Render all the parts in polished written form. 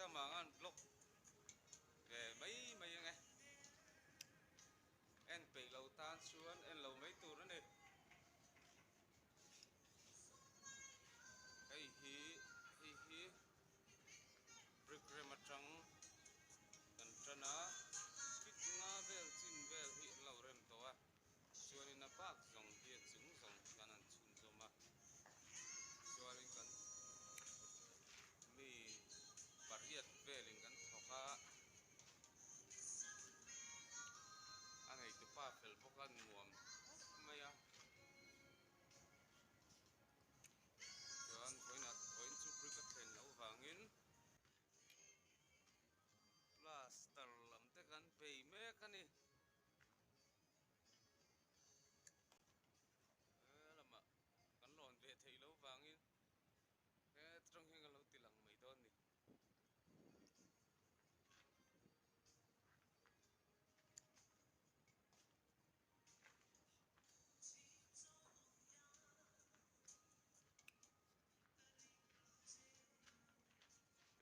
tamah khan block ve mai mai ange. En peih lo tan chuan en lo mai tur a ni. Hei hi hei hi brick rem atang kan tan a, fit nga vel chin vel hi an lo rem tawh a, chuanin a bak zawng hi a chung zawng hian an chhunzawm a, chuanin kan mi pariat velin kan thawk a, a neitupa fel bawk a nuam khawp mai a. Chuan vawiinah vawiin chu brick a thlen loh vangin plaster lam te kan bei mek a ni. He lamah kan lawn ve theih loh vangin he tawng hian kan lo ti lang mai dawn a ni.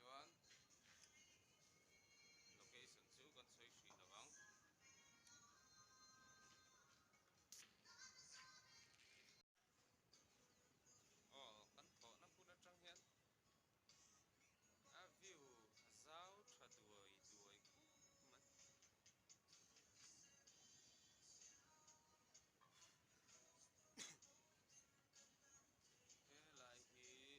Chuan location chu kan sawi hrih lo ang. Aw kan thawhna hmun atang hian a view a zau tha duai duai khawp mai. Helai hi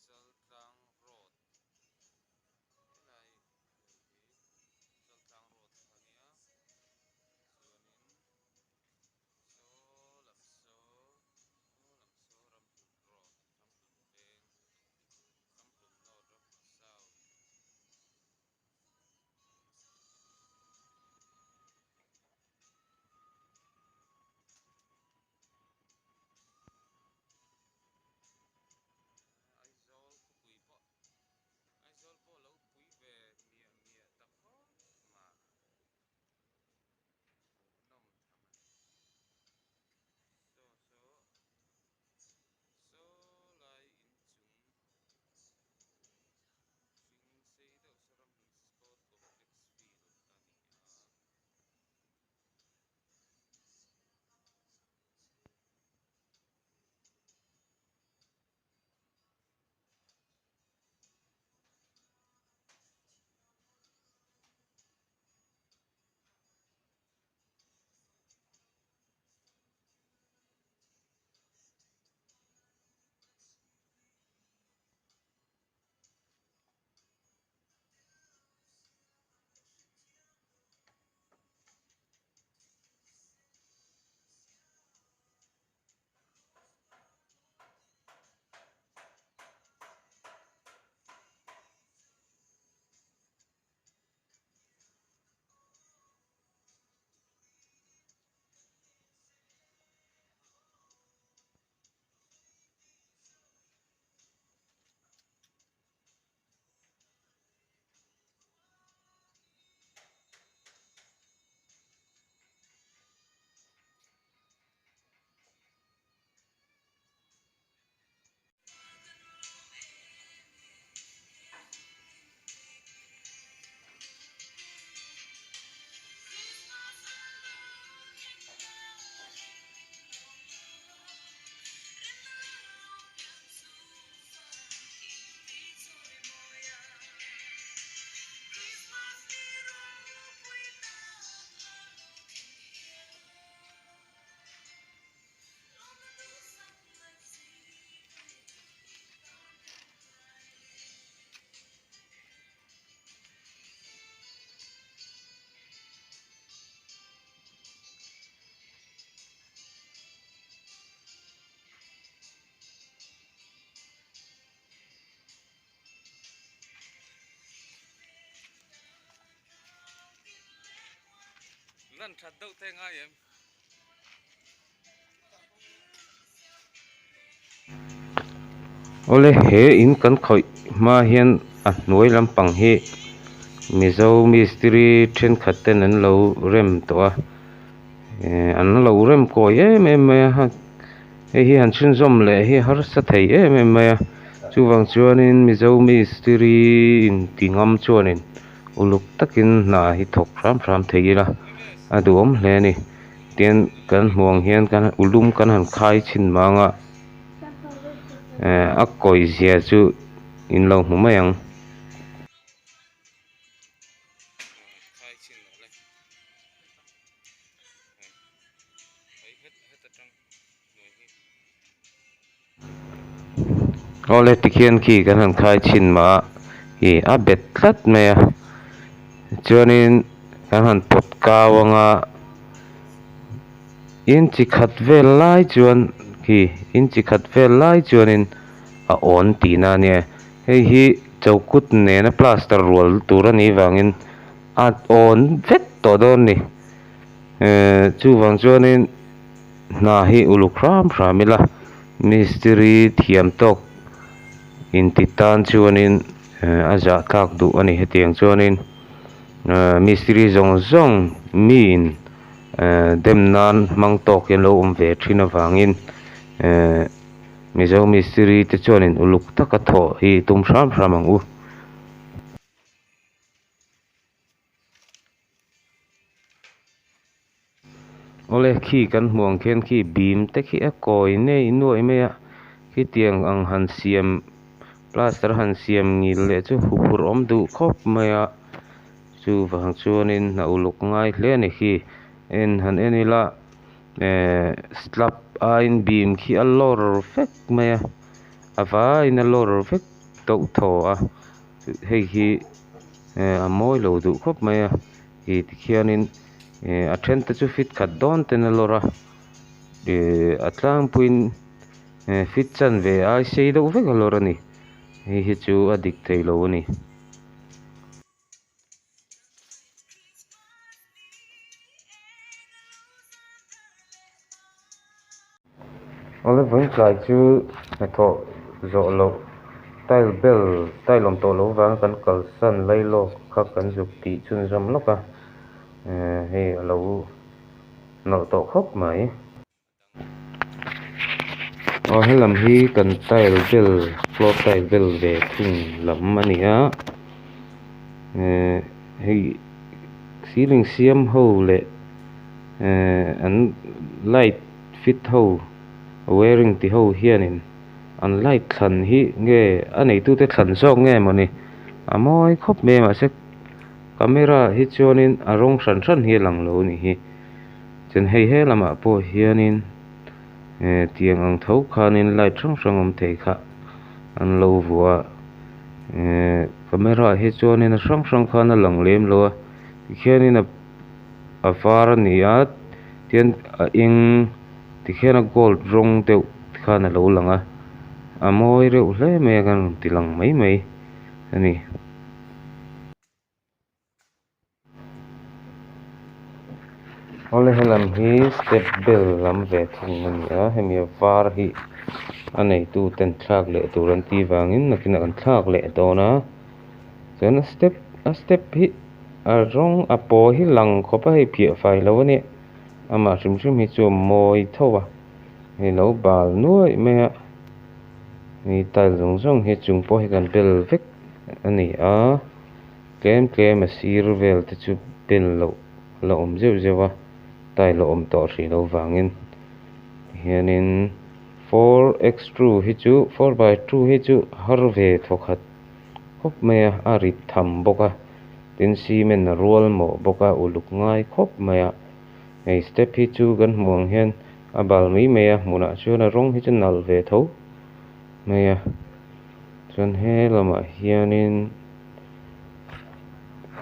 Chaltlang Road helai hi Chaltlang Road kha nia chuanin saw lam saw saw lam saw Ramhlun Road Ramhlun Veng Ramhlun North Ramhlun South. Aizawl khawpui pawh Aizawl pawh lo pui ve miah miah ta khawp ma hmuhnawm tham a ni. Saw saw saw lai inchung hring sei deuh saw Ramhlun Sport Complex field a ni a. Lan that deuh te ngai em? Awle he in kan khawih hma hian a hnuai lampang hi Mizo mistiri thenkhat ten an lo rem tawh a eh an lo rem kawi em em mai a hei hi han chhunzawm leh hi harsa thei em em mai a. Chuvang chuanin Mizo mistiri inti ngam chuanin uluk takin hna hi thawk hram hram thei ila a duhawm hle a ni tin kan hmuh ang hian kan ulum kan han khai chhin mang a eh a kawih zia chu in lo hmu mai ang. Awle tikhian khi kan han khai chhin mah a ih a bet tlat mai a chuanin kan han pawt kau anga inchi khat vel lai chuan khi inchi khat vel lai chuanin a awn tihna a nia hei hi chokut nena plaster rual tur a nih vangin a awn vek tawh dawn a ni ehh chuvang chuanin. Hna hi uluk hram hram ila mistiri thiam tawk inti tan chuanin a zah tlak duh a ni hetiang chuanin mistiri zawng zawng miin dem nan hmang tawk hi an lo awm ve thin avangin mizo mistiri te chuanin uluk taka thawh hi tum hram hram ang u. Awle khi kan hmuh ang khian khi bim te khi a kawi nei nuaih mai a khitiang ang han siam plaster han siam ngil leh chu huphurh awm duh khawp mai a chuvang chuanin hna uluk ngai hle a ni khi en han en ila ehh slab aiin bim khi a lawr vek mai a a vaiin a lawr vek deuh thaw a hei hi eh a mawi lo duh khawp mai a ih tikhianin eh a then te chu fit khat dawn ten a lawr a ih a tlangpuiin eh fit chanve ai sei deuh vek a lawr a ni hei hi chu a dik thei lo a ni. Awle vawiin tlai chu hnathawh zawh loh tile bel tile awm tawh loh avanga kan kalsan lailawk kha kan zuk tih chhunzawm lawk a ehh hei a lo nawlh tawh khawp mai. Aw helam hi kan tile bel floor tile bel ve thung lam a ni a ehh hei ceiling siam ho leh ehh an light fit ho wiring ti ho hianin an light thlan hi nge a neitute thlan zawk nge mawni a mawi khawp mai a mahse camera ah hi chuanin a rawng hran hran hi a lang lo a nih hi chuan hei he lamah pawh hianin eh tiang ang tho khanin light hrang hrang awm thei kha an lo vuah a eh camera ah hi chuanin a hrang hrang khan a lang lem lo a tikhianin a. a var a ni a tian a eng tikhian a gold rawng deuh khan a lo lang a a mawi reuh hle mai a kan rawn ti lang mai mai a ni. Awle helam hi step bel lam ve thung a ni a hemi a var hi a neitu ten thlak leh tur an tih vangin nakinah kan thlak leh dawn a chuan a step a step hi. A rawng a paw hi lang khawp a hei phiah fai lo a nia amah hrim hrim hi chu a mawi tho a hei lo bal nuaih mai a hei tile zawng zawng hi chung pawh hi kan bel vek a ni a tlem tlem a sir vel te chu bel loh a la awm zeuh zeuh a tile a awm tawh hrih loh vangin tihianin four x two hi chu four by two hi chu har ve thawkhat. Khawp mai a, a rit tham bawk a, tin cement a rual mawh bawk a, uluk ngai khawp mai a, hei step hi chu kan hmuh ang hian a bal mai mai a, hmunah chuan a rawng hi chu nalh ve tho mai a, chuan he lamah hianin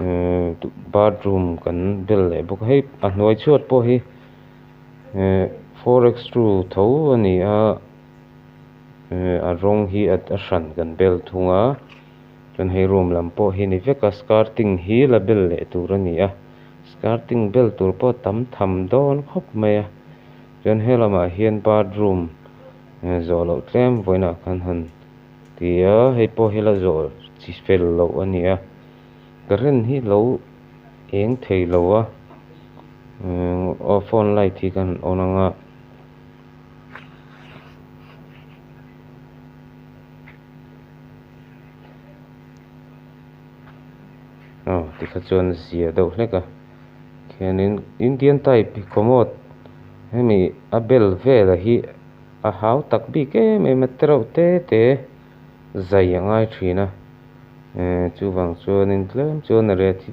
ehh bathroom kan bel leh bawk a, hei a hnuai chhuat pawh hi ehh four x two tho a ni a. A rawng hi a hran kan bel thung a chuan hei room lam pawh hi a ni vek a skirting hi la bel leh tur a ni a skirting bel tur pawh a tam tham dawn khawp mai a chuan he lamah hian bathroom zawh loh tlem vawiinah khan han ti a hei pawh hi la zawh chi fel loh a ni a current hi lo eng thei lo a aw phone light hi kan han on ang a. Aw tikha chuan a zia deuh hlek a khianin indian type commode hemi a bel vel a hi a hautak bik em em a tereuh te te zai a ngai thin a ehh chuvang chuanin tlem chuan a rate hi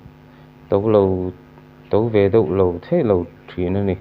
to lo to ve deuh lo thei lo thin a ni.